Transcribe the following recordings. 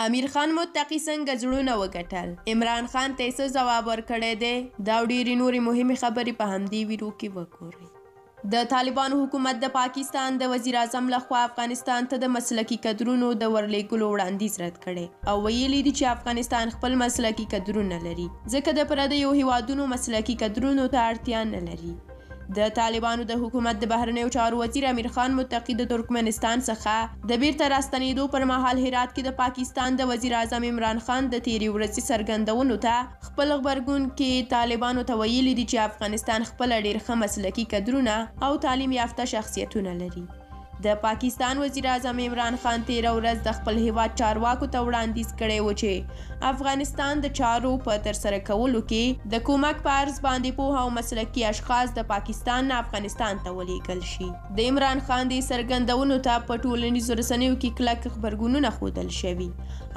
امیر خان متقي څنګه زړونه وګټل؟ عمران خان ته یې څه ځواب ورکړی دی؟ دا او ډېرې نورې مهمې خبرې په همدې ویډیو کې وګورئ. د طالبانو حکومت د پاکستان د وزیراعظم لخوا افغانستان ته د مسلکي کدرونو د ورلېږلو وړاندیز رد کړی او ویلي دي چې افغانستان خپل مسلکي کدرونه لري، ځکه د پردیو هیوادونو مسلکي کدرونو ته اړتیا نه لري. د طالبانو د حکومت د بهرنیو چارو وزیر امیر خان متقي د ترکمنستان څخه د بیرته راستنېدو پر مهال هرات کې د پاکستان د وزیراعظم عمران خان د تېرې ورځې څرګندونو ته خپل غبرګون کې طالبانو ته ویلي دي چې افغانستان خپله ډېر ښه مسلکي کدرونه او تعلیم یافته شخصیتونه لري. د پاکستان وزیراعظم عمران خان تېره ورځ د خپل هېواد چارواکو ته وړاندیز کړی و چې افغانستان د چارو په ترسره کولو کې د کومک په عرض باندې پوه او مسلکي اشخاص د پاکستان نه افغانستان ته ولېږل شي. د عمران خان دې څرګندونو ته په ټولنیزو رسنیو کې کلک غبرګونونه ښودل شوي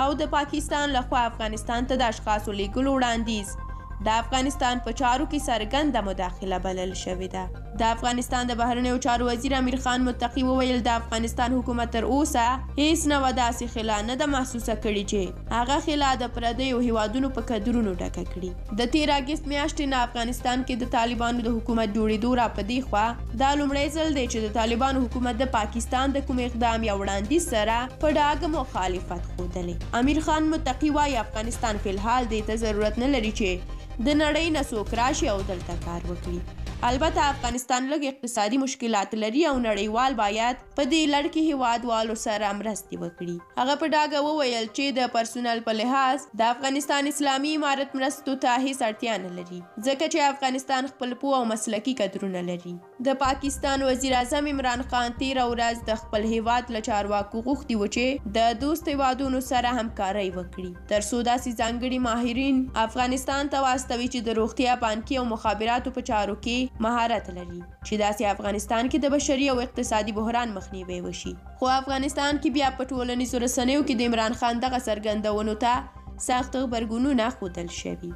او د پاکستان له خوا افغانستان ته د اشخاصو لېږلو وړاندیز د افغانستان په چارو کې څرګنده مداخله بلل شوې ده. د افغانستان د بهرنیو چارو وزیر امیر خان متقي وویل، د افغانستان حکومت تر اوسه هیڅ نوع داسې خلا نه ده محسوسه کړې چې هغه خلا د پردیو هیوادونو په کدرونو ډکه کړي. د تېر اګست میاشتې نه افغانستان کې د طالبانو د حکومت جوړېدو را په دې خوا دا لومړی ځل دی چې د طالبانو حکومت د پاکستان د کوم اقدام یا وړاندیز سره په ډاګه مخالفت ښودلی. امیر خان متقي وايي، افغانستان فی الحال دې ته ضرورت نه لري چې د نړۍ نه څوک راشي او دلته کار وکړي. البته افغانستان لږ اقتصادي مشکلات لري او نړیوال باید په دې لړ کې هیواد والو سره مرستې وکړي. هغه په ډاګه وویل چې د پرسونل په لحاظ د افغانستان اسلامي امارت مرستو ته هیڅ اړتیا نه لري، ځکه چې افغانستان خپل پوه او مسلکي کدرونه لري. د پاکستان وزیراعظم عمران خان تېره ورځ د خپل هېواد له چارواکو غوښتي و چې د دوست هېوادونو سره همکارۍ وکړي تر څو داسې ځانګړي ماهرین افغانستان ته واستوي چې د روغتیا، بانکي او مخابراتو په چارو کې مهارت لري چې داسې افغانستان کې د بشري او اقتصادي بحران مخنیوی وشي. خو افغانستان کې بیا په ټولنیزو رسنیو کې د عمران خان دغه څرګندونو ته سخت غبرګونونه ښودل شوي.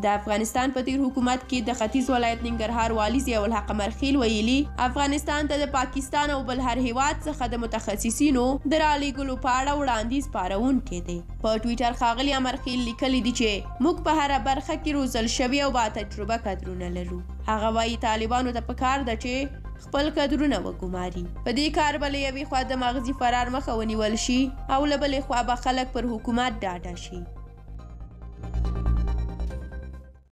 د افغانستان په تېر حکومت کې د ختیځ ولایت ننګرهار والي ضیاءالحق امرخیل ویلي، افغانستان ته د پاکستان او بل هر هېواد څخه د متخصصینو د رالېږلو په اړه وړاندیز پاروونکی دی. په ټویټر ښاغلي امرخیل لیکلي دي چې موږ په هره برخه کې روزل شوي او با تجربه کدرونه لرو. هغه وايي، طالبانو ته پکار ده چې خپل کدرونه وګماري. په دې کار به له یوې خوا د مغزي فرار مخه ونیول شي او له بلې خوا به خلک پر حکومت ډاډه شي.